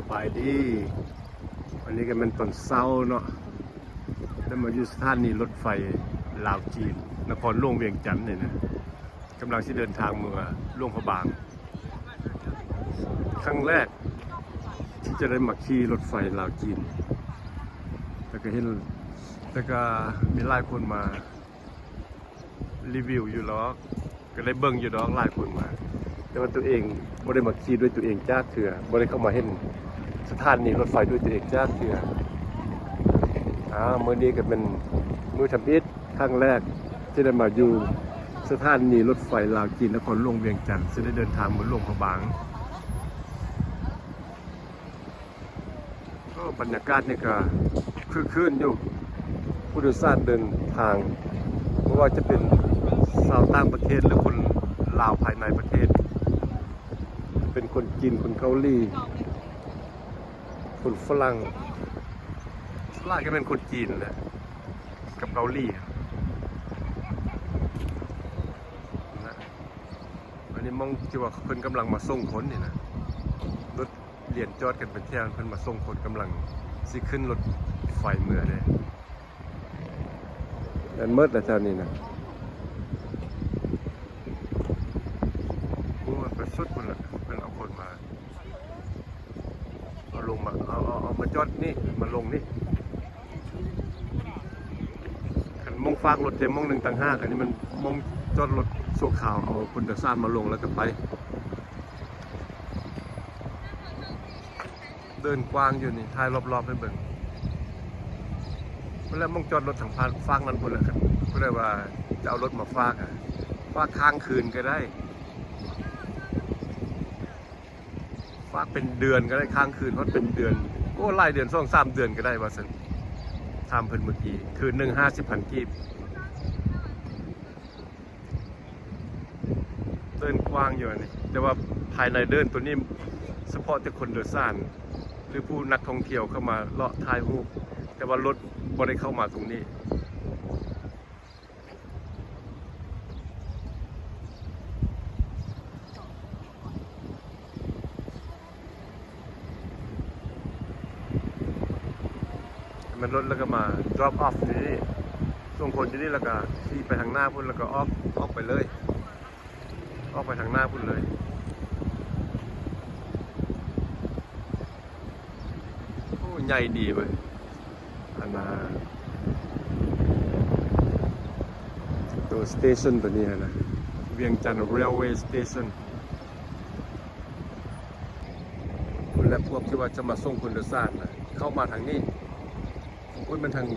ສະບາຍດີ ອັນນີ້ກໍແມ່ນຕອນເຊົ້າເນາະ ໄດ້ມາຢູ່ສະຖານີລົດໄຟລາວຈີນ ນະຄອນຫຼວງວຽງຈັນນີ້ນະ ກຳລັງຊິເດີນທາງເມືອຫຼວງພະບາງ ຄັ້ງແລກທີ່ຈະໄດ້ມາຂີ່ລົດໄຟລາວຈີນ ແລ້ວກໍເຫັນ ແລ້ວກໍມີຫຼາຍຄົນມາ ຣີວິວຢູ່ດອກ ກໍໄດ້ເບິ່ງຢູ່ດອກ ຫຼາຍຄົນມາ ແຕ່ວ່າຕົວເອງບໍ່ໄດ້ມາຂີ່ດ້ວຍຕົວເອງຈັກເທື່ອ ບໍ່ໄດ້ເຂົ້າມາເຫັນສະຖານີລົດໄຟດ້ວຍຕົວເອງຈັກເທື່ອ. ອາ ມື້ນີ້ກໍເປັນມື້ທຳອິດ ຄັ້ງແລກທີ່ໄດ້ມາຢູ່ສະຖານີລົດໄຟລາວຈີນ ນະຄອນຫຼວງວຽງຈັນ ຊິໄດ້ເດີນທາງມາຫຼວງພະບາງ. ກໍບັນຍາກາດນີ້ກໍຄຶກຄື້ນຢູ່ ຜູ້ໂດຍສານເດີນທາງ ບໍ່ວ່າຈະເປັນຊາວຕ່າງປະເທດ ຫຼື ຄົນລາວພາຍໃນປະເທດ ເປັນຄົນຈີນ ຄົນເກົາຫຼີ ຄົນຝຣັ່ງ ສ່ວນຫຼາຍກໍແມ່ນຄົນຈີນແຫຼະ ກັບເກົາຫຼີນະ. ອັນນີ້ໝ່ອງທີ່ວ່າເພິ່ນກຳລັງມາສົ່ງຄົນນີ້ນະ ລົດລຽນຈອດກັນເປັນແຖວ ເພິ່ນມາສົ່ງຄົນ ກຳລັງຊິຂຶ້ນລົດໄຟເມືອເດ້. ແມ່ນໝົດລະແຖວນີ້ນະ ໂອ້ຍ ໄປສຸດພຸ້ນລະ ເພິ່ນເອົາຄົນມາ ເອົາລົງມາ ເອົາ ເອົາ ເອົາມາຈອດນີ້ ມາລົງນີ້. ຄັນໝ່ອງຝາກລົດແຕ່ໝ່ອງໜຶ່ງຕ່າງຫາກ ອັນນີ້ມັນໝ່ອງຈອດລົດຊົ່ວຄາວ ເອົາຜູ້ໂດຍສານມາລົງແລ້ວກໍໄປ. ເດີ່ນກວ້າງຢູ່ນີ້ ຖ່າຍລອບໆໃຫ້ເບິ່ງ ພຸ້ນແຫຼະ ໝ່ອງຈອດລົດທາງຟາກ ຟາກນັ້ນພຸ້ນແຫຼະ. ຄັນຜູ້ໃດວ່າຈະເອົາລົດມາຝາກ ອາ ຝາກຄ້າງຄືນກໍໄດ້ ຝາກເປັນເດືອນກໍໄດ້ ຄ້າງຄືນຮອດເປັນເດືອນ ໂອ້ ຫຼາຍເດືອນ ສອງສາມເດືອນກໍໄດ້ວ່າຊັ້ນ. ຖາມເພິ່ນມື້ກີ້ ຄືນໜຶ່ງຫ້າສິບພັນກີບ. ເດີ່ນກວ້າງຢູ່ອັນນີ້ ແຕ່ວ່າພາຍໃນເດີ່ນໂຕນີ້ ສະເພາະແຕ່ຄົນໂດຍສານ ຫຼື ຜູ້ນັກທ່ອງທ່ຽວເຂົ້າມາເລາະຖ່າຍຮູບ ແຕ່ວ່າລົດບໍ່ໄດ້ເຂົ້າມາຕົງນີ້. ແມ່ນລົດແລ້ວກໍມາ drop off ຢູ່ນີ້ ສົ່ງຄົນຢູ່ນີ້ ແລ້ວກໍຂີ່ໄປທາງໜ້າພຸ້ນ ແລ້ວກໍອອກ ອອກໄປເລີຍ ອອກໄປທາງໜ້າພຸ້ນເລີຍ. ໂອ້ ໃຫຍ່ດີເວີຍ ອັນນ່າ ໂຕສະເຕຊັນໂຕນີ້ຫັ້ນນະ ວຽງຈັນ Railway Station. ພຸ້ນແຫຼະ ພວກທີ່ວ່າຈະມາສົ່ງຄົນໂດຍສານນະ ເຂົ້າມາທາງນີ້. ພຸ້ນແມ່ນທາງ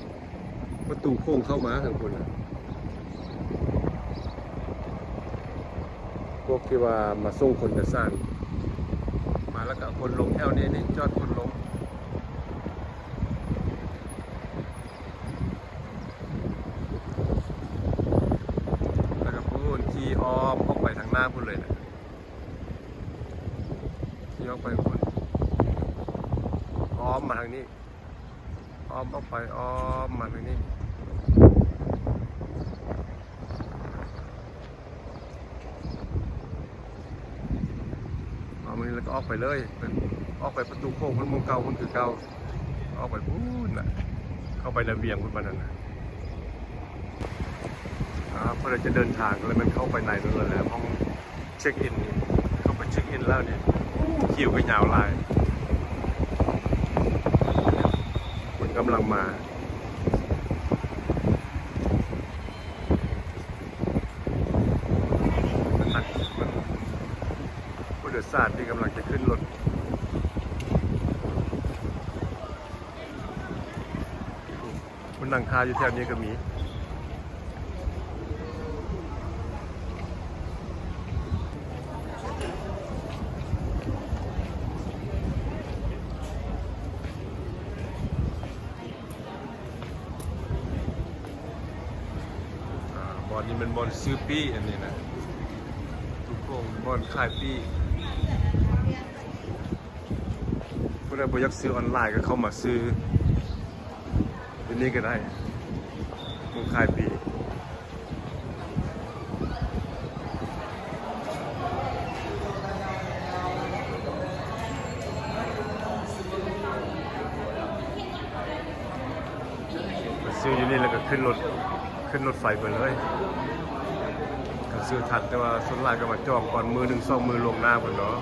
ປະຕູໂຂງເຂົ້າມາທາງພຸ້ນນະ ພວກທີ່ວ່າມາສົ່ງຄົນໂດຍສານ ມາແລ້ວກໍເອົາຄົນລົງແຖວນີ້ ນີ້ຈອດຄົນລົງ ແລ້ວກໍພຸ້ນຂີ່ອ້ອມອອກໄປທາງໜ້າພຸ້ນເລີຍນະ. ທີ່ອອກໄປພຸ້ນ ອ້ອມມາທາງນີ້ ອ້ອມອອກໄປ ອ້ອມມາທາງນີ້ ອ້ອມມານີ້ ແລ້ວກໍອອກໄປເລີຍ ອອກໄປປະຕູໂຂງພຸ້ນ ໝ່ອງເກົ່າພຸ້ນຄືເກົ່າ ອອກໄປພຸ້ນນະ ເຂົ້າໄປໃນວຽງພຸ້ນ ປານນັ້ນນະ. ອ່າ ເພິ່ນຈະເດີນທາງ ແລ້ວແມ່ນເຂົ້າໄປໃນນັ້ນແຫຼະ ຫ້ອງເຊັກອິນນີ້ ເຂົ້າໄປເຊັກອິນແລ້ວນີ້ ໂອ້ ຄິວກໍຍາວຫຼາຍ ຄົນກຳລັງມາ ຜູ້ໂດຍສານທີ່ກຳລັງຈະຂຶ້ນລົດ. ຄົນນັ່ງຖ້າຢູ່ແຖວນີ້ກໍມີ. ອ່າ ບ່ອນນີ້ແມ່ນບ່ອນຊື້ປີ້ ອັນນີ້ນະ ທຸກຄົນ ບ່ອນຂາຍປີ້. ຜູ້ໃດບໍ່ຢາກຊື້ອອນລາຍກໍເຂົ້າມາຊື້ຢູ່ນີ້ກໍໄດ້ ໝ່ອງຂາຍປີ້. ນີ້ແລ້ວກໍຂຶ້ນລົດ ຂຶ້ນລົດໄຟໄປເລີຍ ກໍຊື້ທັນ ແຕ່ວ່າສ່ວນຫຼາຍກໍວ່າຈອງກ່ອນມື້ໜຶ່ງສອງມື້ລ່ວງໜ້າພຸ້ນເນາະ.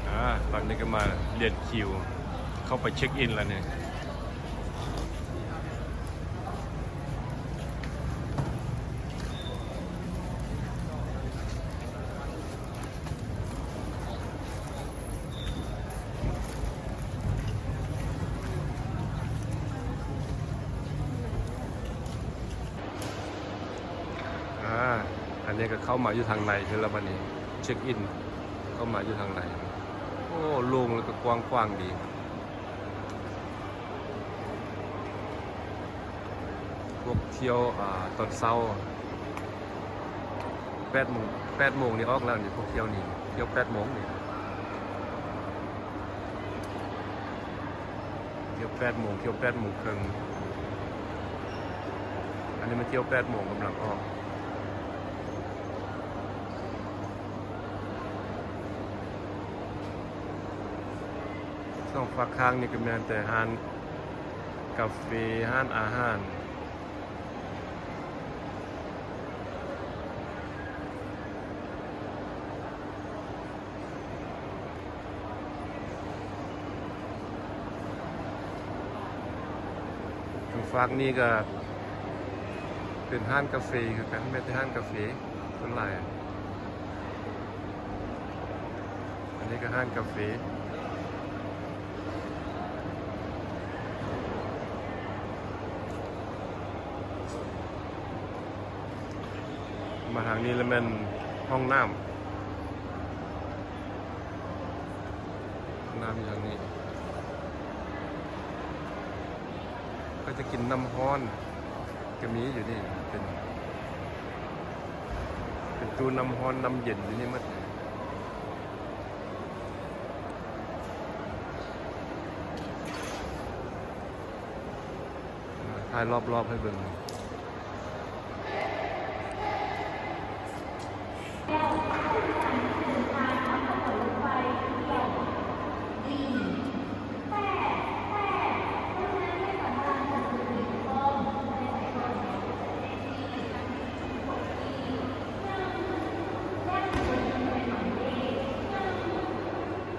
ອາ ຕອນນີ້ກໍມາລຽນຄິວເຂົ້າໄປເຊັກອິນແລ້ວນີ້. ອາ ອັນນີ້ກໍເຂົ້າມາຢູ່ທາງໃນເທື່ອລະ ບັດນີ້ເຊັກອິນເຂົ້າມາຢູ່ທາງໃນ. ໂອ້ ໂລ່ງ ແລ້ວກໍກວ້າງຂວາງດີ. ພວກທ່ຽວ ອາ ຕອນເຊົ້າ ແປດໂມງ ແປດໂມງນີ້ອອກແລ້ວນີ້ ພວກທ່ຽວນີ້ ທ່ຽວແປດໂມງນີ້ ທ່ຽວແປດໂມງ ທ່ຽວແປດໂມງເຄິ່ງ. ອັນນີ້ມັນທ່ຽວແປດໂມງກຳລັງອອກ. ສອງຟາກຂ້າງນີ້ກໍແມ່ນແຕ່ຮ້ານກາເຟ ຮ້ານອາຫານ. ທາງຟາກນີ້ກໍເປັນຮ້ານກາເຟຄືກັນ ແມ່ນແຕ່ຮ້ານກາເຟສ່ວນຫຼາຍ. ອັນນີ້ກໍຮ້ານກາເຟ. ມາທາງນີ້ລະແມ່ນຫ້ອງນ້ຳ ນ້ຳຢູ່ທາງນີ້. ເຂົາຈະກິນນ້ຳຮ້ອນກໍມີຢູ່ນີ້ ເປັນ ເປັນຕູ້ນ້ຳຮ້ອນນ້ຳເຢັນຢູ່ນີ້ໝົດ. ຖ່າຍລອບໆໃຫ້ເບິ່ງ.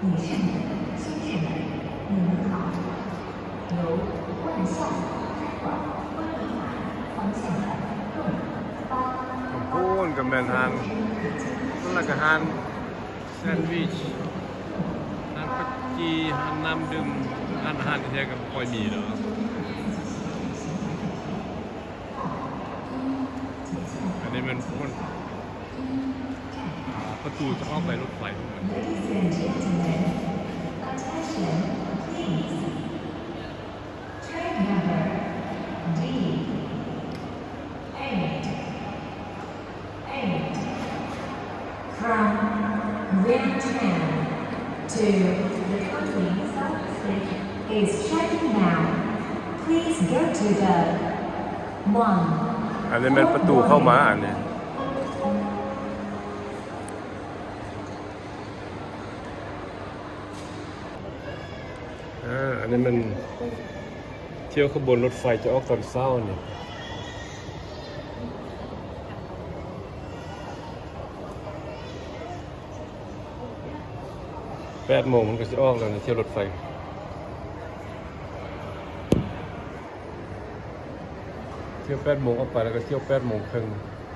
女士们、先生们，你们好。由万象餐馆观礼台方向的六八八 ທາງພຸ້ນກໍແມ່ນຮ້ານ ແລ້ວກໍຮ້ານແຊນວິຊ ຮ້ານເຂົ້າຈີ່ ຮ້ານນ້ຳດື່ມ ຮ້ານອາຫານແທ້ໆກໍບໍ່ຄ່ອຍມີດອກ. ອັນນີ້ແມ່ນ ອ່າ ປະຕູຈະອອກໄປລົດໄຟ. Ladies and gentlemen, attention please. Train number D eight eight from Vientiane to the company's office is checking now. Please go to the one. ອັນນີ້ແມ່ນປະຕູເຂົ້າມາອັນນີ້. ອາ ອັນນີ້ແມ່ນຖ້ຽວຂະບວນລົດໄຟຈະອອກຕອນເຊົ້ານີ້ ແປດໂມງມັນກໍຊິອອກແລ້ວນີ້ ຖ້ຽວລົດໄຟ. ຖ້ຽວແປດໂມງອອກໄປ ແລ້ວກໍຖ້ຽວແປດໂມງເຄິ່ງ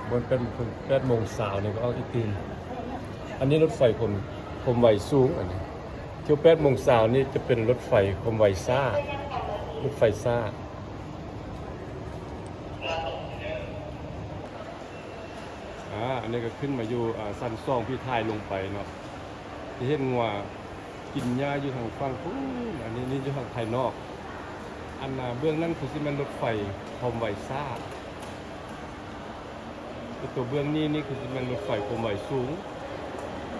ບໍ່ແມ່ນແປດໂມງເຄິ່ງ ແປດໂມງຊາວນີ້ກໍອອກອີກຕື່ມ. ອັນນີ້ລົດໄຟຄວາມ ຄວາມໄວສູງ ອັນນີ້ຖ້ຽວແປດໂມງຊາວນີ້ຈະເປັນລົດໄຟຄວາມໄວຊ້າ ລົດໄຟຊ້າ. ອາ ອັນນີ້ກໍຂຶ້ນມາຢູ່ ອາ ຊັ້ນສອງ ທີ່ຖ່າຍລົງໄປເນາະ ທີ່ເຫັນງົວ ກິນຫຍ້າຢູ່ທາງຝັ່ງພຸ້ນ ອັນນີ້ ນີ້ຢູ່ທາງພາຍນອກ. ອັນ ອາ ເບື້ອງນັ້ນຄືຊິແມ່ນລົດໄຟຄວາມໄວຊ້າ ແຕ່ຕົວເບື້ອງນີ້ ນີ້ຄືຊິແມ່ນລົດໄຟຄວາມໄວສູງ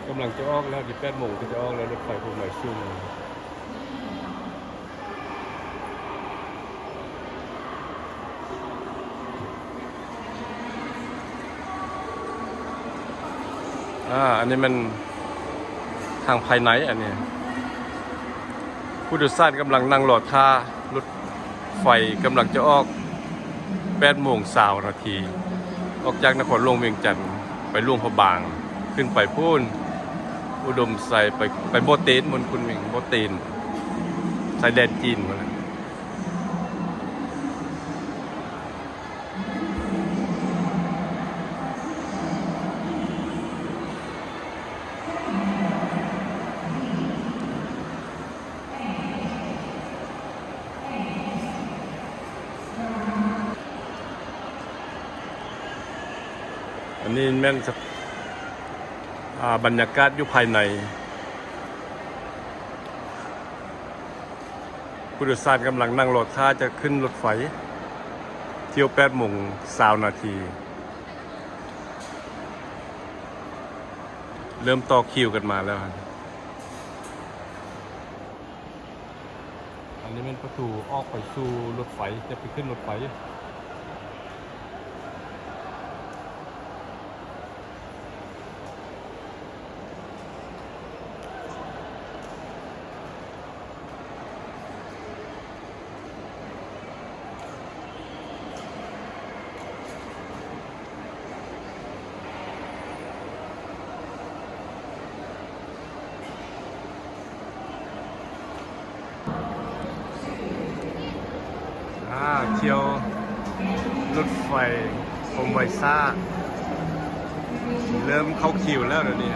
ກຳລັງຈະອອກແລ້ວ ນີ້ແປດໂມງກໍຈະອອກແລ້ວ ລົດໄຟຄວາມໄວສູງ. ອາ ອັນນີ້ແມ່ນທາງພາຍໃນ ອັນນີ້ ຜູ້ໂດຍສານກຳລັງນັ່ງລໍຖ້າລົດໄຟກຳລັງຈະອອກ ແປດໂມງຊາວນາທີ ອອກຈາກນະຄອນຫຼວງວຽງຈັນ ໄປຫຼວງພະບາງ ຂຶ້ນໄປພຸ້ນ ອຸດົມໄຊ ໄປ ໄປບໍ່ເຕັນ ມົນຄຸນໝິງ ບໍ່ເຕັນ ຊາຍແດນຈີນພຸ້ນແຫຼະ. ອັນນີ້ແມ່ນສະ ອ່າ ບັນຍາກາດຢູ່ພາຍໃນ. ຜູ້ໂດຍສານກຳລັງນັ່ງລໍຖ້າຈະຂຶ້ນລົດໄຟ ຖ້ຽວແປດໂມງຊາວນາທີ ເລີ່ມຕໍ່ຄິວກັນມາແລ້ວ. ອັນນີ້ແມ່ນປະຕູອອກໄປສູ່ລົດໄຟ ຈະໄປຂຶ້ນລົດໄຟ. ອ່າ ທ່ຽວລົດໄຟ ໂຄມໄວຊ້າ ເລີ່ມເຂົ້າຄິວແລ້ວດຽວນີ້.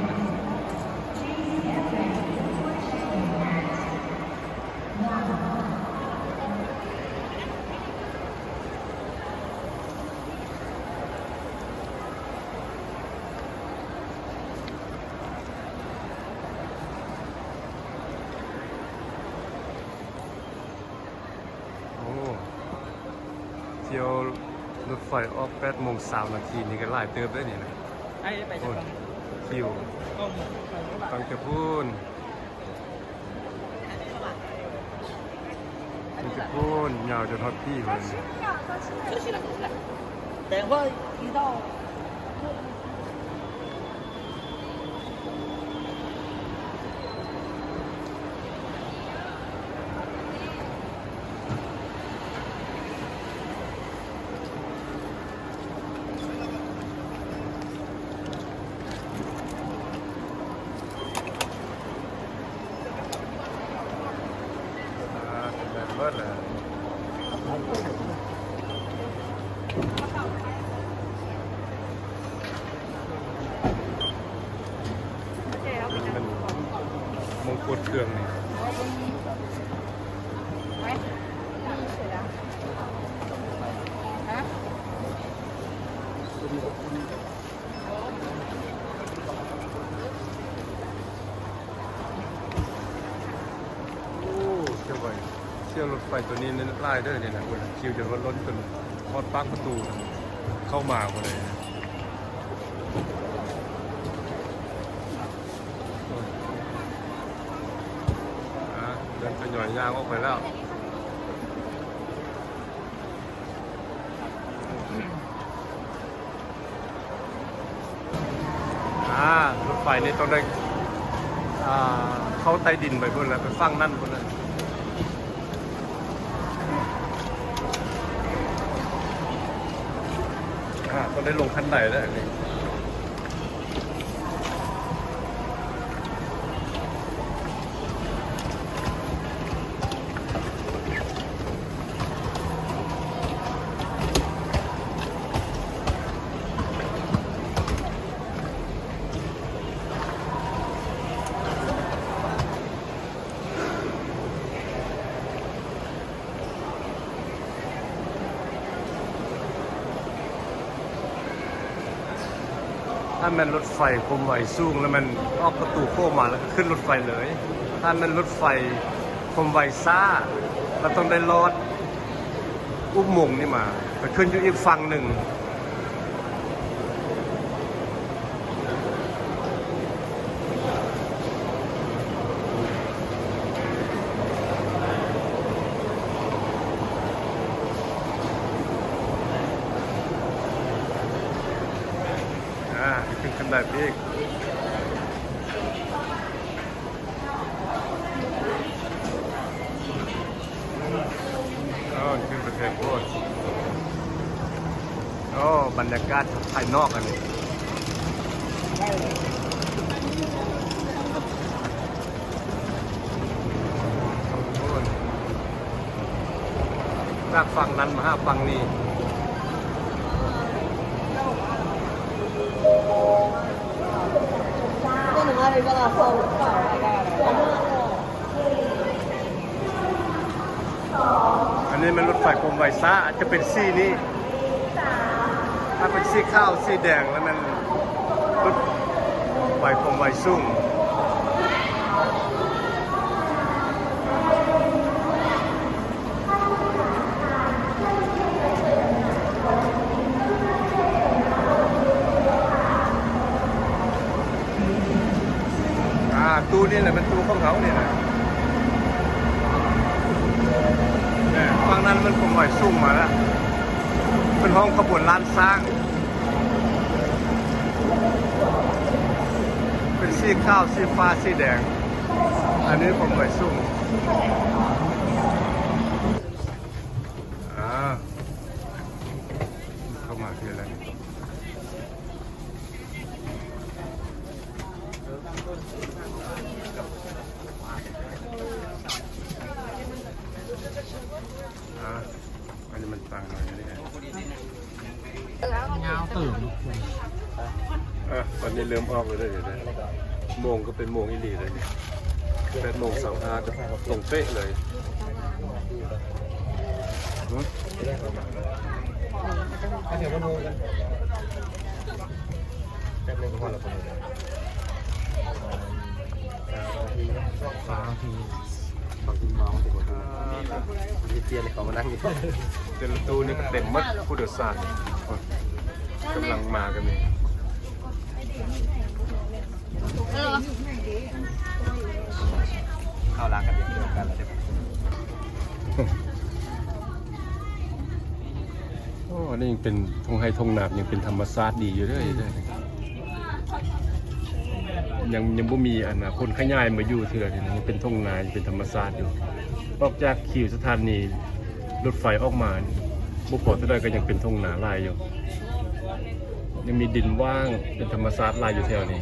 ໂອ້ ທ່ຽວລົດໄຟອອກແປດໂມງຊາວນາທີນີ້ກໍຫຼາຍເຕີບເດ້ນີ້ນະ. ໄອ້ໄປຈັກ ໂອ້ຍ ຄິວ ເກົ້າໂມງ ຕັ້ງແຕ່ພຸ້ນ ຕັ້ງແຕ່ພຸ້ນ ຍາວຈົນຮອດພີ້ພຸ້ນ. ອ່າ ເປັນແບບເບິດແຫຼະ. ມັນມົງກົດເຄື່ອງນີ້. ໂອ້ ທ່ຽວໄວ ທ່ຽວລົດໄຟໂຕນີ້ຫຼາຍເດີນີ້ນະ. ໂອ້ ຄິວຈະລົດລົ້ນຈົນຮອດປາກປະຕູເຂົ້າມາພຸ້ນເລີຍ. ອ່າ ເລີ່ມທະຍອຍຍ່າງອອກໄປແລ້ວ. ອ່າ ລົດໄຟນີ້ຕ້ອງໄດ້ ອ່າ ເຂົ້າໃຕ້ດິນໄປພຸ້ນແຫຼະ ໄປຝັ່ງນັ້ນພຸ້ນແຫຼະ. ອ່າ ຕ້ອງໄດ້ລົງຂັ້ນໄດແລ້ວນີ້. ຖ້າແມ່ນລົດໄຟຄວາມໄວສູງ ແລ້ວແມ່ນອອກປະຕູໂຄ້ງມາ ແລ້ວກໍຂຶ້ນລົດໄຟເລີຍ. ຖ້າແມ່ນລົດໄຟຄວາມໄວຊ້າ ລະຕ້ອງໄດ້ລອດອຸໂມງນີ້ມາ ໄປຂຶ້ນຢູ່ອີກຝັ່ງໜຶ່ງ. ອ່າ ຂຶ້ນຂັ້ນໄດໄປອີກ. ອ່າ ເກີດໂພດ. ໂອ້ ບັນຍາກາດພາຍນອກອັນນີ້ ຈາກຝັ່ງນັ້ນມາຫາຝັ່ງນີ້. ອັນນີ້ແມ່ນລົດໄຟຄວາມໄວຊ້າ ອາດຈະເປັນສີນີ້ ຖ້າເປັນສີຂາວ ສີແດງ ແລ້ວແມ່ນລົດໄຟຄວາມໄວສູງ. ອ່າ ຕູ້ນີ້ແຫຼະແມ່ນຕູ້ຂອງເຮົານີ້ນະ. ແມ່ນ ຝັ່ງນັ້ນແມ່ນຄວາມໄວສູງມາແລ້ວ ເພິ່ນຮ້ອງຂະບວນລ້ານຊ້າງ ເປັນສີຂາວ ສີຟ້າ ສີແດງ. ອັນນີ້ຄວາມໄວສູງ. ອ່າ ເຂົ້າມາທີ່ແລ້ວ ອ່າ ອັນນີ້ມັນຕັ້ງໄວ້ນີ້ ຍາວເຕີບ. ເອີ ຕອນນີ້ເລີ່ມອອກແລ້ວເດີ ໂມງກໍເປັນໂມງອີ່ຫຼີແລ້ວນີ້ ແປດໂມງຊາວຫ້າ ກໍຕົງເປະເລີຍ. ຫື ແປັບໜຶ່ງກໍພໍແລ້ວ ສາມນາທີ ສາມນາທີ ບາງທີເມົາ ບາງທີບໍ່ ມີເປັນເຂົາມານັ່ງຢູ່ ແຕ່ລະຕູ້ນີ້ກໍເຕັມໝົດ ຜູ້ໂດຍສານກຳລັງມາກັນນີ້. ເຂົ້າລາງກັນເດີ ເດີນກັນແລ້ວເດີ. ໂອ້ ອັນນີ້ຍັງເປັນທົ່ງໄຮ່ທົ່ງນາ ຍັງເປັນທຳມະຊາດດີຢູ່ເດີ ຍັງ ຍັງບໍ່ມີອັນນ່າ ຄົນຂະຫຍາຍມາຢູ່ເທື່ອ ຍັງເປັນທົ່ງນາ ຍັງເປັນທຳມະຊາດຢູ່. ອອກຈາກຄິວສະຖານີລົດໄຟອອກມາ ບໍ່ພໍເທົ່າໃດກໍຍັງເປັນທົ່ງນາຫຼາຍຢູ່ ຍັງມີດິນວ່າງເປັນທຳມະຊາດຫຼາຍຢູ່ແຖວນີ້.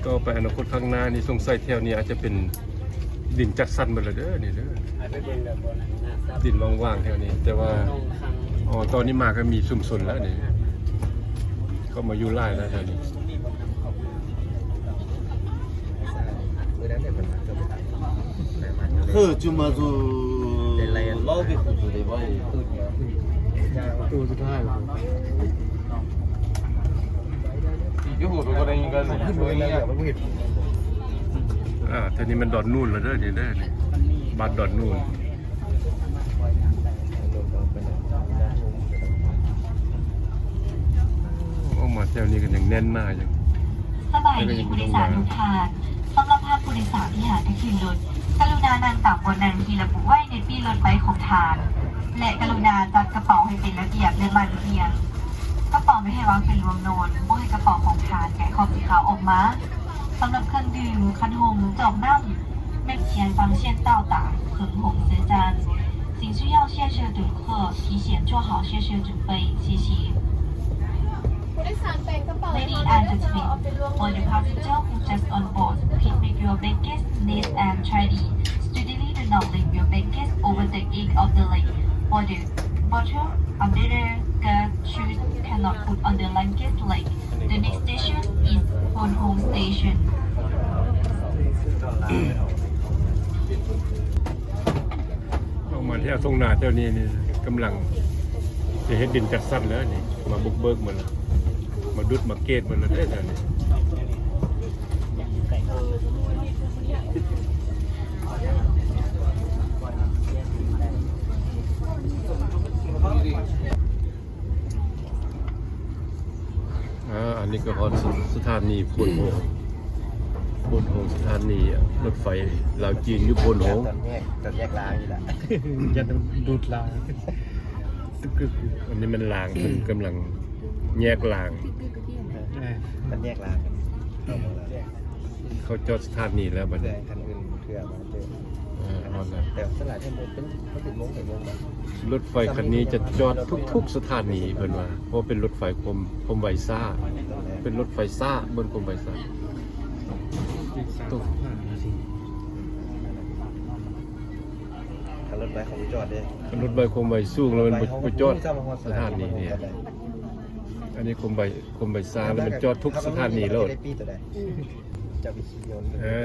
ຕໍ່ໄປອະນາຄົດຂ້າງໜ້ານີ້ ສົງໄສແຖວນີ້ອາດຈະເປັນດິນຈັດສັນໝົດແລ້ວເດີ ນີ້ເດີ ດິນວ່າງໆແຖວນີ້ ແຕ່ວ່າ ອໍ ຕອນນີ້ມາກໍມີຊຸມຊົນແລ້ວນີ້ ເຂົ້າມາຢູ່ຫຼາຍແລ້ວແຖວນີ້. ເຄີ ຈຸມາຊູ ເລາເປັນຄົນສຸດທ້າຍ ຕູ້ສຸດທ້າຍ ອ່າ ເທື່ອນີ້ແມ່ນດອນນູນແລ້ວເດີ ນີ້ເດີ ນີ້ ບ້ານດອນນູນ. ໂອ້ ມາແຖວນີ້ກໍຍັງແໜ້ນໜາຢູ່. ສະບາຍດີຜູ້ໂດຍສານທຸກທ່ານ. ສຳລັບທ່ານຜູ້ໂດຍສານທີ່ຫາກະຂຶ້ນລົດ, ກະລຸນານັ່ງຕາມບ່ອນນັ່ງທີ່ລະບຸໄວ້ໃນປີ້ລົດໄບຂອງທ່ານ ແລະ ກະລຸນາຈັດກະເປົາໃຫ້ເປັນລະບຽບ ແລະ ໝັ່ນພຽງ. ກະເປົາແມ່ນໃຫ້ວາງເປັນລວງໂນນ, ບໍ່ໃຫ້ກະເປົາຂອງທ່ານແກະຂອບສີຂາວອອກມາ. ສຳລັບເຄື່ອງດື່ມ, ຄັນຫົ່ມ, ຈອກນ້ຳ, ແມ່ນ 请放线倒打、喷红色这样，请需要下车乘客提前做好下车准备，谢谢。 ผู้โดยสารแบ่งกระเป๋าให้เราได้ด้วยค่ะ เอาเป็นรวม Ladies and gentlemen, for the passenger who just on board, please make your baggage neat and tidy. Steadily, do not leave your baggage over the edge of the leg. For the bottle, umbrella, scarf, shoes cannot put on the luggage leg. The next station is Phone Home Station. ອອກມາແຖວທົ່ງນາແຖວນີ້ນີ້ ກຳລັງຈະເຮັດດິນຈັດສັນແລ້ວນີ້ ມາບຸກເບີກໝົດແລ້ວ ມາດຸດມາເກດໝົດແລ້ວເດ້ແຖວນີ້. ອ່າ ອັນນີ້ກໍຮອດສະ ສະຖານີໂພນໂຮງ ໂພນໂຮງ ສະຖານີລົດໄຟລາວຈີນຢູ່ໂພນໂຮງ. ຕອນແຍກ ຕອນແຍກລ້າງນີ້ລະ ຢ້ານໂດນດູດລ້າງ. ຄື ອັນນີ້ແມ່ນລາງ ເພິ່ນກຳລັງແຍກລາງ ເອີ ມັນແຍກລາງກັນ ເຂົາຈອດສະຖານີແລ້ວບັດນີ້ ເພື່ອໃຫ້ຄັນອື່ນເທື່ອມາເຈີ ເອີ ຮອດແລ້ວ ແຕ່ສະຫຼາຍເປັນ ເປັນ ເປັນໂມງ ເປັນໂມງ ລົດໄຟຄັນນີ້ຈະຈອດທຸກໆສະຖານີ ເພິ່ນວ່າ ເພາະເປັນລົດໄຟຄວາມ ຄວາມໄວຊ້າ ເປັນລົດໄຟຊ້າ ເບິ່ງຄວາມໄວຊ້າ ຕກ ຖ້າລົດໄວເຂົາບໍ່ຈອດເດ້ ຄັນລົດໄວຄວາມໄວສູງແລ້ວແມ່ນບໍ່ ບໍ່ຈອດສະຖານີນີ້ ອັນນີ້ຄວາມໄວ ຄວາມໄວຊ້າແລ້ວແມ່ນຈອດທຸກສະຖານີໂລດ ເອີ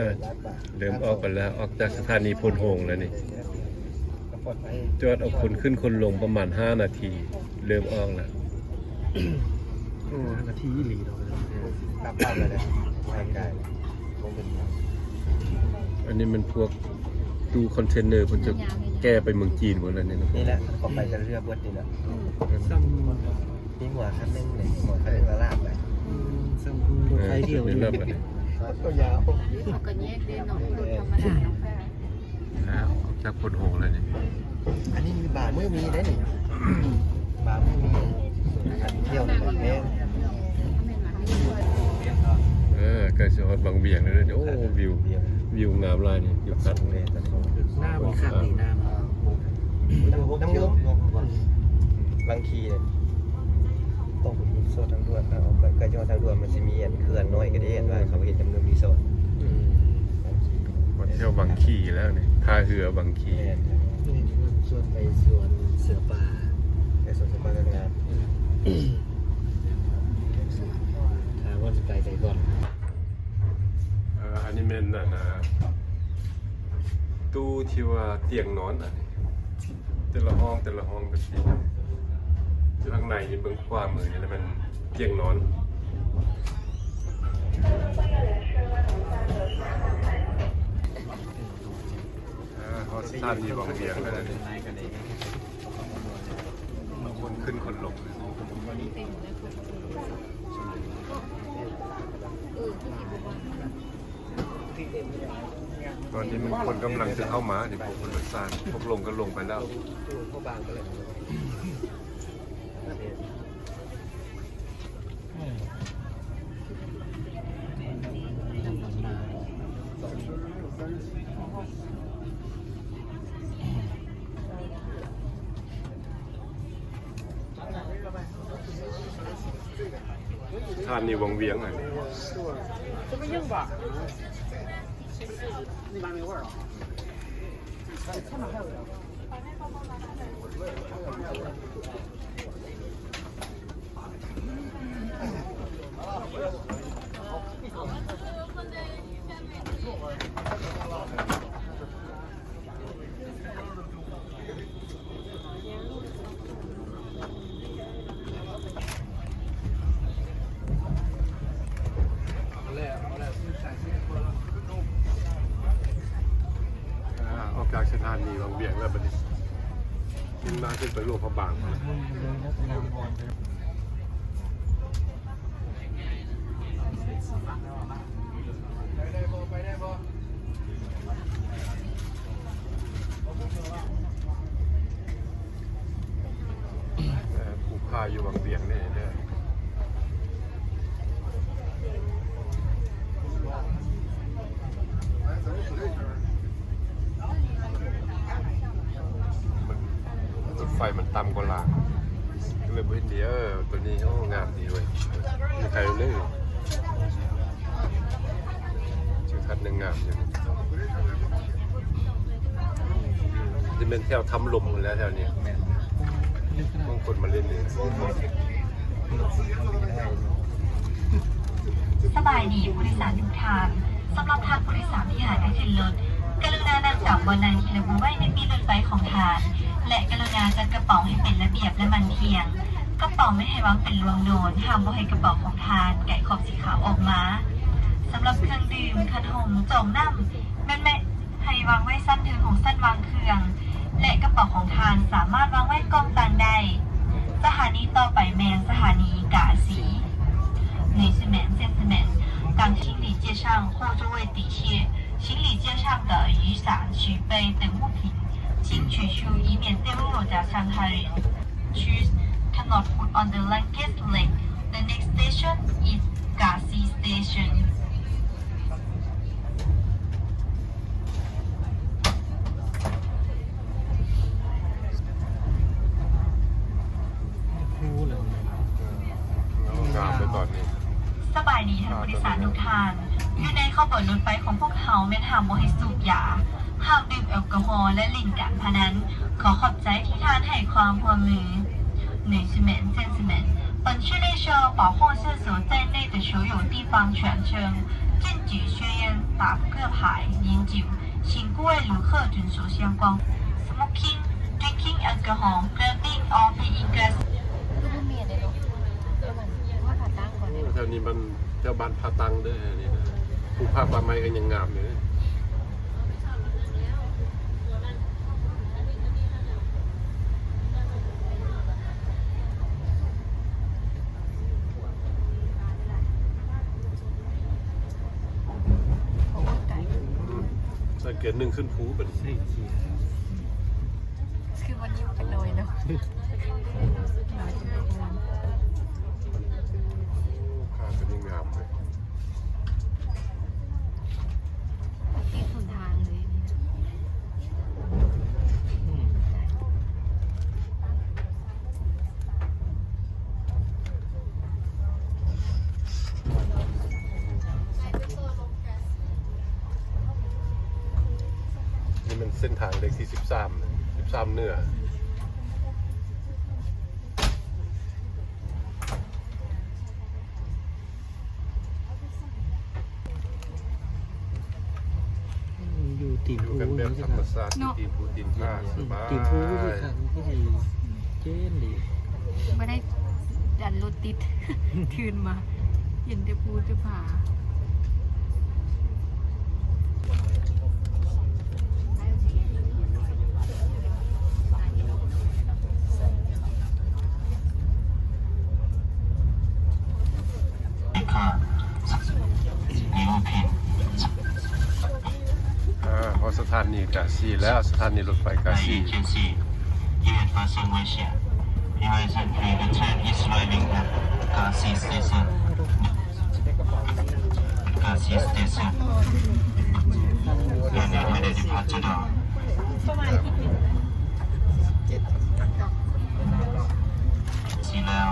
ເລີ່ມອອກໄປແລ້ວ ອອກຈາກສະຖານີໂພນໂຮງແລ້ວນີ້ ຈອດເອົາຄົນຂຶ້ນຄົນລົງປະມານຫ້ານາທີ ເລີ່ມອອກແລ້ວ ໂອ້ ຫ້ານາທີອີ່ຫຼີເນາະ ນັບເອົາເລີຍ ໄປໄກ ອັນນີ້ແມ່ນພວກຕູ້ຄອນເທນເນີ ເພິ່ນຈະແກ່ໄປເມືອງຈີນໝົດແລ້ວນີ້ນະ ນີ້ແຫຼະ ເຂົາໄປແຕ່ເຮືອເບິດນີ້ແຫຼະ ອືມ ສ່ຳ ມີຫົວຄັນໜຶ່ງນີ້ ຫົວຄັນໜຶ່ງລະລາບໄປ ອືມ ສ່ຳລົດໄຟທ່ຽວນີ້ ລົດຍາວ ເຂົາກໍແຍກເດ້ເນາະ ລົດທຳມະດາເນາະ ອ່າ ອອກຈາກໂພນໂຮງແລ້ວນີ້ ອັນນີ້ບາງມື້ມີໄດ໋ນີ້ ບາງມື້ມີ ອັນທ່ຽວນີ້ແມ່ນ ເອີ ໃກ້ຊິຮອດວັງວຽງແລ້ວເດ້ ໂອ້ ວິວ ວິວງາມຫຼາຍນີ້ ທິວທັດ ໜ້າບໍ່ຄັກດີ ໜ້າ ນ້ຳນົມ ວັງຄີ ຕ້ອງໄປເຫັນໂຊນທາງດ່ວນ ເອີ ໃກ້ ໃກ້ຈະຮອດທາງດ່ວນ ມັນຊິມີອັນເຂື່ອນນ້ອຍກະເດ້ ອັນວ່າເຂົາເຮັດນ້ຳນົມຣີສອດ ອືມ ມາທ່ຽວວັງຄີແລ້ວນີ້ ທ່າເຮືອວັງຄີ ແມ່ນ ຊວນໄປສວນເສືອປ່າ ໄປສວນເສືອປ່າກໍງາມ ອືມ ຖ້າວ່າຊິໄປໃສກ່ອນ ເອີ ອັນນີ້ແມ່ນ ອັນນ່າ ຕູ້ທີ່ວ່າຕຽງນອນ ອັນນີ້ ແຕ່ລະຫ້ອງ ແຕ່ລະຫ້ອງເປັນ ຢູ່ທາງໃນນີ້ ເບິ່ງຂວາມືນີ້ແຫຼະແມ່ນຕຽງນອນ ອ່າ ຮອດສະຖານີວັງວຽງແລ້ວນີ້ ຄົນຂຶ້ນຄົນລົງ ຕອນນີ້ມັນຄົນກຳລັງຈະເຂົ້າມານີ້ ພວກຄົນໂດຍສານ ພວກລົງກໍລົງໄປແລ້ວ ສະຖານີວັງວຽງ ອັນນີ້ ອ່າ ອອກຈາກສະຖານີວັງວຽງແລ້ວບັດນີ້ ຂຶ້ນມາຂຶ້ນໄປຫຼວງພະບາງ ໄປໄດ້ບໍ່ ໄປໄດ້ບໍ່? ເອີ ພູຜາຢູ່ວັງວຽງນີ້ເດີ ມັນ ລົດໄຟມັນຕ່ຳກວ່າລາງ ກໍເລີຍບໍ່ເຫັນດີ. ເອີ ໂຕນີ້ ໂອ້ ງາມດີເວີຍ ມີໄກເລີຍ ທິວທັດຍັງງາມຢູ່. ຈະແມ່ນແຖວຖ້ຳລົມພຸ້ນແຫຼະ ແຖວນີ້ ແມ່ນ ບາງຄົນມາຫຼິ້ນນີ້. ສະບາຍດີຜູ້ໂດຍສານທຸກທ່ານ. ສຳລັບທ່ານຜູ້ໂດຍສານທີ່ຫາກະຂຶ້ນລົດ, ກະລຸນານັ່ງຕາມບ່ອນນັ່ງທີ່ລະບຸໄວ້ໃນປີ້ລົດໄຟຂອງທ່ານ ແລະ ກະລຸນາຈັດກະເປົາໃຫ້ເປັນລະບຽບ ແລະ ໝັ້ນທ່ຽງ. ກະເປົາແມ່ນໃຫ້ວາງເປັນລວງໂດນ, ຫ້າມບໍ່ໃຫ້ກະເປົາຂອງທ່ານໄກຂອບສີຂາວອອກມາ. ສຳລັບເຄື່ອງດື່ມ, ຄັນຫົ່ມ, ຈອກນ້ຳ ແມ່ນ ແມ່ນ ໃຫ້ວາງໄວ້ຊັ້ນເທິງຂອງຊັ້ນວາງເຄື່ອງ ແລະ ກະເປົາຂອງທ່ານສາມາດວາງໄວ້ກ້ອງຕ່າງໄດ້. ສະຖານີຕໍ່ໄປແມ່ນສະຖານີກາສີ. ໜຶ່ງສະແໝນ ສອງສະແໝນ 当行李架上或座位底下，行李架上的雨伞、水杯等物品，请取出，以免跌落，砸伤他人。Choose cannot put on the luggage leg. The next station is Kashi Station. ງາມເລີຍຕອນນີ້. ສະບາຍດີທ່ານຜູ້ໂດຍສານທຸກທ່ານ. ຢູ່ໃນຂະບວນລົດໄຟຂອງພວກເຮົາແມ່ນຫ້າມບໍ່ໃຫ້ສູບຢາ, ຫ້າມດື່ມແອລກໍຮໍ ແລະ ຫຼິ້ນການພະນັນ. ຂໍຂອບໃຈທີ່ທ່ານໃຫ້ຄວາມຮ່ວມມື. Ladies and gentlemen, 本列车保护厕所在内的所有地方全称禁止吸烟、打扑克牌、饮酒，请各位旅客遵守相关 Smoking, drinking alcohol, grabbing or playing glass. ຄືບໍ່ແມ່ນເດ້ເນາະ ເອີ ມັນວ່າຂາຕັ້ງກ່ອນເດ້. ແຖວນີ້ມັນ ແຖວບ້ານຜາຕັ້ງເດີ ອັນນີ້ນະ ພູຜາປ່າໄມ້ກໍຍັງງາມເດີ. ໂອ້ຍ ຕາຍ. ອືມ ສັງເກດໜຶ່ງຂຶ້ນພູບັດນີ້ ຄືມັນຢູ່ກັນໜ້ອຍເນາະ. ໂອ້ ຄາຕົວນີ້ງາມເລີຍ. ຕິດຫົນທາງເລີຍນີ້ນະ. ອືມ ນີ້ແມ່ນເສັ້ນທາງເລກທີສິບສາມ ສິບສາມເໜືອ. ຢູ່ຕີນພູ ຢູ່ກັນແບບທຳມະຊາດ ເນາະ ຢູ່ຕີນພູຕີນຜາ ສະບາຍ ຕີນພູຄືຄັກ ຄືຊິເຢັນດີ. ບໍ່ໄດ້ດັນລົດຕິດ ຕື່ນມາເຫັນແຕ່ພູແຕ່ຜາ. ອາ ຮອດສະຖານີກາຊີແລ້ວ ສະຖານີລົດໄຟກາຊີ. Your passenger is arriving at Kashi Station. Kashi Station. Your departure door. ກາຊີແລ້ວ.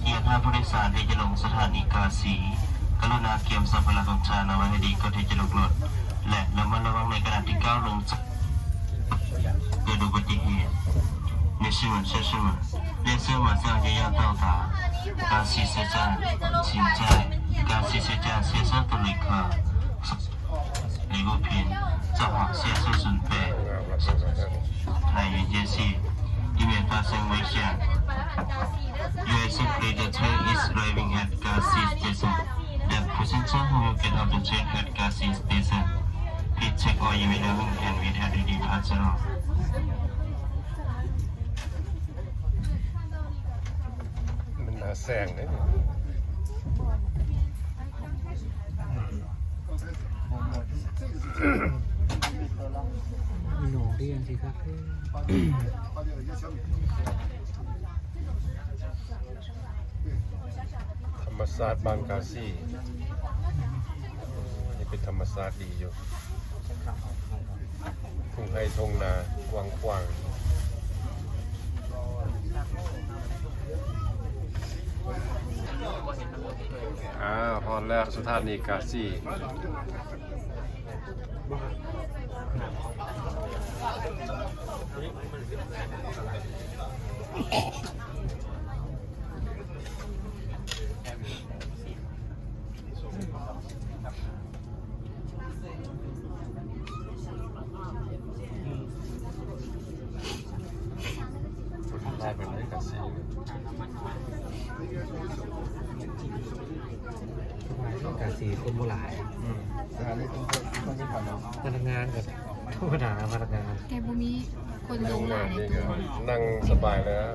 ຮຽນໃຫ້ຜູ້ໂດຍສານທີ່ຈະລົງສະຖານີກາຊີ ກະລຸນາກຽມສຳພາລະຂອງທ່ານເອົາໄວ້ໃຫ້ດີກ່ອນທີ່ຈະລົງລົດ ແລະ ລະມັດລະວັງໃນຂະນະທີ່ກ້າວລົງຈາກ ເກີດອຸບັດຕິເຫດ. 女士们、先生们, 列车马上就要到达 Kashi Station, 请在 Kashi Station 下车的旅客 礼物品，做好下车准备。来源解释，以免发生危险。Your simply the train is arriving at Kashi Station. The passenger who will get off the train at Kashi Station, please check all your belongings and wait at the departure. ມັນໜ້າແຊງເດ້. ມີໜອງດຽງຊິຄັກເດ້. ທຳມະຊາດບ້ານກາຊີ ໂອ້ ຍັງເປັນທຳມະຊາດດີຢູ່. ທົ່ງໄຮ່ທົ່ງນາກວ້າງຂວາງ. ອາ ຮອດແລ້ວສະຖານີກາຊີ. ກາສີຄົນບໍ່ຫຼາຍ. ອືມ ພະນັກງານກໍທຳມະດາ ພະນັກງານ ແຕ່ບໍ່ມີຄົນລົງຫຼາຍໃນໂຕ. ນັ່ງສະບາຍແລ້ວ.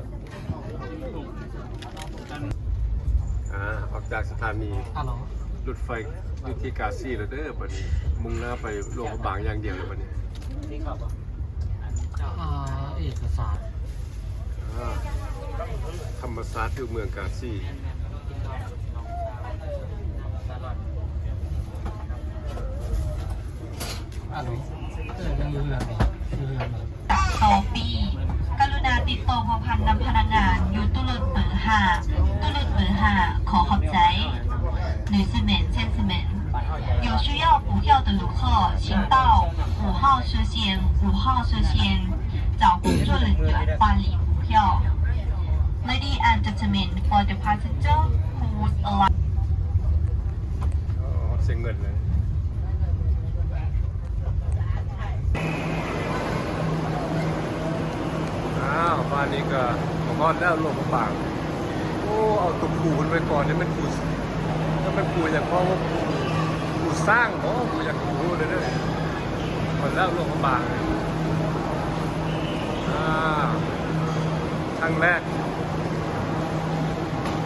ອາ ອອກຈາກສະຖານີລົດໄຟຢູ່ທີ່ກາສີແລ້ວເດີ ບັດນີ້ມຸ່ງໜ້າໄປຫຼວງພະບາງຢ່າງດຽວເລີຍບັດນີ້. ອາ ເອກະສານ ອາ ທຳມະຊາດຢູ່ເມືອງກາສີ. ອາໂຫຼ ເອີ ຍັງຢູ່ເຮືອນບໍ່? ຢູ່ເຮືອນບໍ່? ຕໍ່ໄປ ກະລຸນາຕິດຕໍ່ພົວພັນນຳພະນັກງານຢູ່ຕູ້ລົດເບີຫ້າ. ຕູ້ລົດເບີຫ້າ ຂໍຂອບໃຈ. 女士们、先生们，有需要补票的旅客，请到五号车厢，五号车厢找工作人员办理补票。Ladies and gentlemen, for the passenger who would like ອໍ ເສຍເງິນເລີຍ. ອ້າວ ບ້ານນີ້ກໍມາຮອດແລ້ວ ຫຼວງພະບາງ. ໂອ້ ເອົາຕົວປູເພິ່ນໄວ້ກ່ອນ. ນີ້ແມ່ນປູ ມັນແມ່ນປູຫຍັງ ເພາະວ່າປູ ປູຊ້າງບໍ ປູຫຍັງ ບໍ່ຮູ້ເລີຍເດີ້. ຮອດແລ້ວ ຫຼວງພະບາງ. ອາ ຄັ້ງແລກ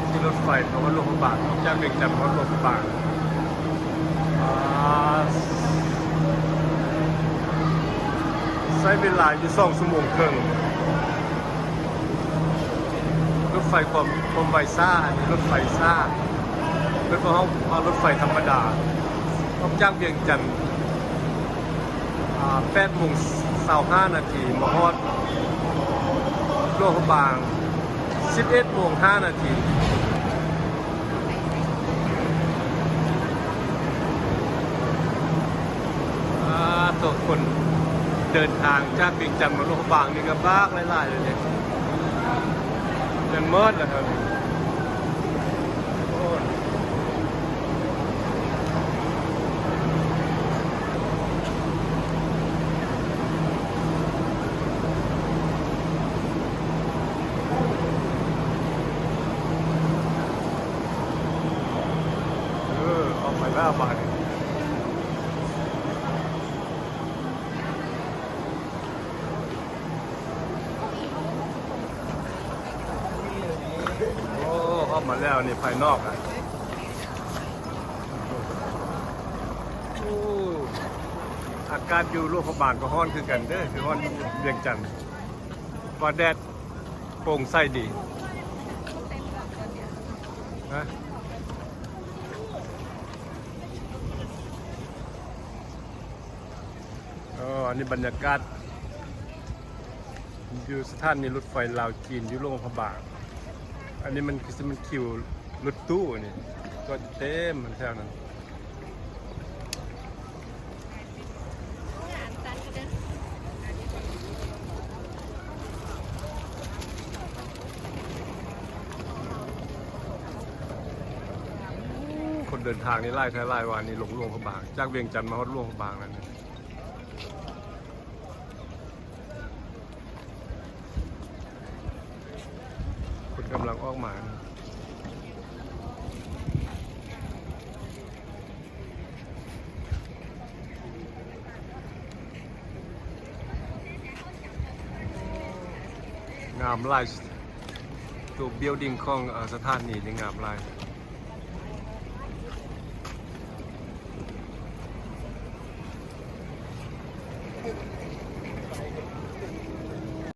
ຂີ່ລົດໄຟເຂົ້າມາຫຼວງພະບາງ, ອອກຈາກວຽງຈັນມາຮອດຫຼວງພະບາງ. ອາ ໃຊ້ເວລາຢູ່ສອງຊົ່ວໂມງເຄິ່ງ. ລົດໄຟຄວາມ ຄວາມໄວຊ້າ, ອັນນີ້ລົດໄຟຊ້າ. ເພິ່ນບອກເຮົາເອົາລົດໄຟທຳມະດາ ອອກຈາກວຽງຈັນ ອາ ແປດໂມງຊາວຫ້ານາທີ ມາຮອດຫຼວງພະບາງສິບເອັດໂມງຫ້ານາທີ. ອາ ໂຕ ຄົນເດີນທາງຈາກວຽງຈັນມາຫຼວງພະບາງນີ້ກໍບັກຫຼາຍໆເລີຍເດ້. ຈະໝົດແລ້ວເຮົານີ້. ໂອ້ຍ ເອີ ອອກໄປແລ້ວບາດນີ້. ໂອ້ ເຂົ້າມາແລ້ວນີ້ ພາຍນອກອະ. ໂອ້ ອາກາດຢູ່ຫຼວງພະບາງກໍຮ້ອນຄືກັນເດີ້ ຄືຮ້ອນຢູ່ວຽງຈັນ. ວ່າແດດໂປ່ງໃສດີ. ຮະ? ອໍ ອັນນີ້ບັນຍາກາດຢູ່ສະຖານີລົດໄຟລາວຈີນ ຢູ່ຫຼວງພະບາງ. ອັນນີ້ມັນຄືຊິແມ່ນຄິວລົດຕູ້ນີ້ ຈອດເຕັມແຖວນັ້ນ. ຄົນເດີນທາງນີ້ຫຼາຍແທ້ຫຼາຍວ່ານີ້ ລົງຫຼວງພະບາງ ຈາກວຽງຈັນມາຮອດຫຼວງພະບາງແລ້ວນີ້. ຄົນກຳລັງອອກມາ. ງາມຫຼາຍ ໂຕ building ຂອງ ເອີ ສະຖານີນີ້ງາມຫຼາຍ.